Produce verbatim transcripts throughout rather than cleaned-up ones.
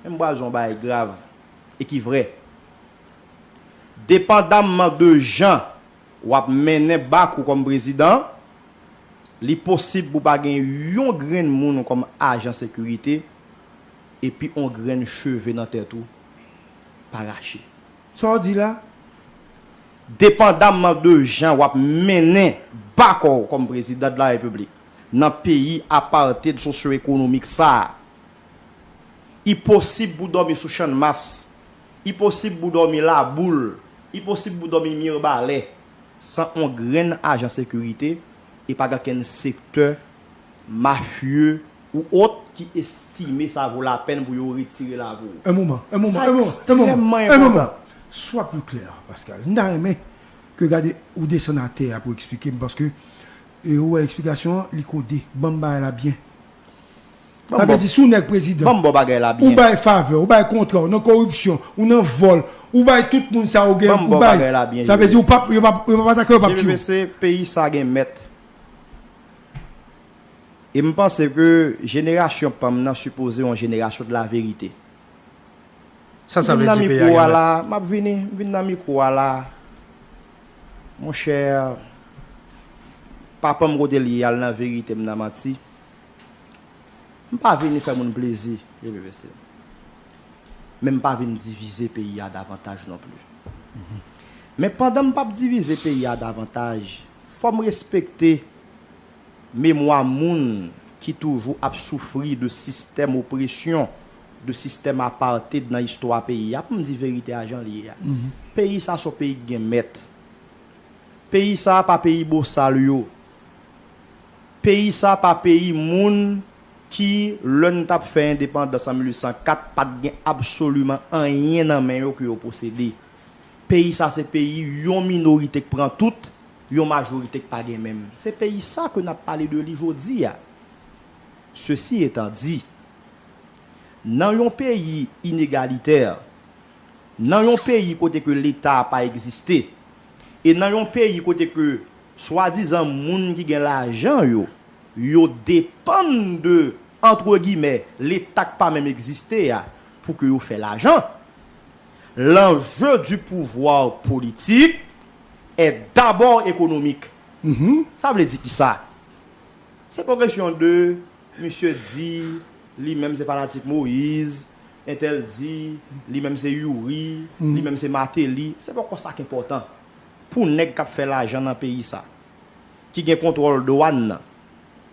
Men m pral di w yon bagay grav e ki vrè. Depandamman de jan w ap mennen bak ou kòm prezidan, li posib pou w pa gen yon grenn moun kòm ajan sekirite, epi yon grenn cheve nan tèt ou pa rache. Sa w di la? Depandamman de jan w ap mennen bak ou kòm prezidan de la repiblik nan peyi apartheid sosyo-ekonomik sa a, li posib pou w dòmi sou Channmas, li posib pou w dòmi Laboul, li posib pou w dòmi Mibalè, san yon grenn ajan sekirite, e pa gen okenn sektè mafye ou ot ki estime sa vo lapèn pou yo retire lavi w. Un moment, un moment, un moment, un moment, un moment. Sois plus clair, Pascal. M ta renmen ke gade ou desann atè a pou eksplike m, paske e, ou wè eksplikasyon an, li kode. Ban m bagay la byen. Sa vle di, si w nèg prezidan, ban m ba w bagay la byen, ou bay favè, ou bay kontra, ou nan koripsyon, ou nan vòl, ou bay tout moun sa ou gen, ban m ba w bagay la byen, sa vle di, ou p ap, yo p ap, yo p ap atake, yo p ap tiye w. Peyi sa gen mèt. E m panse ke jenerasyon pa m nan sipoze yon jenerasyon de la verite. Sa sa vle di peyi a gen mèt? M ap vini, m vin nan mikwo a la. Monchè, papa m kote l ye, al nan verite, m nan manti. M pa vini fè moun plezi, men m pa vin divize peyi a davantaj non pli. Men pandan m p ap divize peyi a davantaj, fò m respekte memwa moun ki toujou ap soufri de sistèm opresyon, de sistèm apartheid nan istwa peyi a. Pou m di verite a jan l ye a, peyi sa se yon peyi ki gen mèt. Peyi sa pa peyi bosal yo. Peyi sa pa peyi moun ki, lè n t ap fè endepandans an mil uit san kat, pa t gen absoliman anyen nan men yo ke yo posede. Peyi sa se peyi yon minorite k pran tout, yon majorite k pa gen menm. Se peyi sa ke n ap pale de li jodi a. Ceci étant dit, nan yon peyi inegalitè, nan yon peyi kote ke Leta pa egziste, e nan yon peyi kote ke swadizan moun ki gen lajan yo, yo depann de, entre guillemets, Leta k pa menm egziste a pou ke yo fè lajan. L'enjeu du pouvoir politique est d'abord économique. Sa vle di kisa? Se pa kesyon de misye di li menm se fanatik Moyiz, entèl di li menm se Youri, li menm se Martelly. Se poko sa k enpòtan pou nèg k ap fè lajan nan peyi sa, ki gen kontwòl dwàn nan,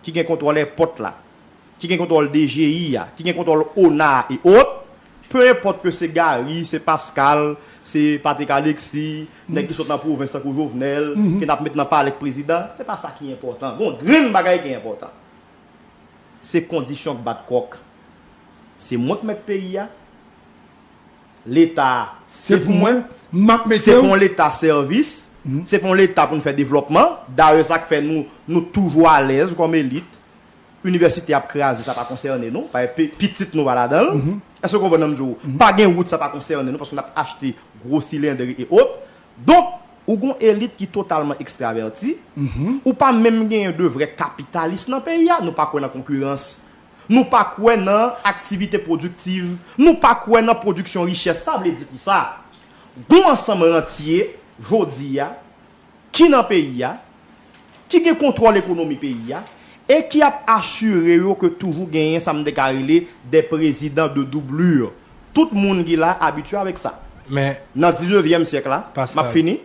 ki gen kontwòl èpòt la, ki gen kontwòl D G I a, ki gen kontwòl ona a e ot, pe enpòt ke se Gary, se Pascal, se Patrick Alexis, nèg ki sot nan pwovens tankou Jovenel, ke n ap met nan palè k prezidan, se pa sa ki enpòtan. Gon grenn bagay ki enpòtan. Se kondisyon k bat kòk. Se mwen k mèt peyi a. Leta a se pou mwen. M ap mete w. Se pou yon Leta sèvis. Se pou yon Leta pou n fè devlòpman. Dayè, sa k fè nou, nou toujou alèz kòm elit. Inivèsite ap kraze, sa pa konsène nou. Paske pe- pitit nou pa ladan l. Èske w konprann sa m di w? Pa gen wout, sa pa konsène nou, paske n ap achte gwo silendri e ot. Donk, ou gon elit ki totalman ekstravèti, ou pa menm genyen de vrè kapitalis nan peyi a, nou pa kwè nan konkirans, nou pa kwè nan aktivite pwodiktiv, nou pa kwè nan pwodiksyon richès. Sa vle di kisa? Gon ansanm rantye, jodi a, ki nan peyi a, ki gen kontwòl ekonomi peyi a, e ki ap asire yo ke toujou genyen sa m te ka rele des présidents de doublure. Tout moun ki la abitye avèk sa. Men, nan diznevyèm syèk la, m ap fini,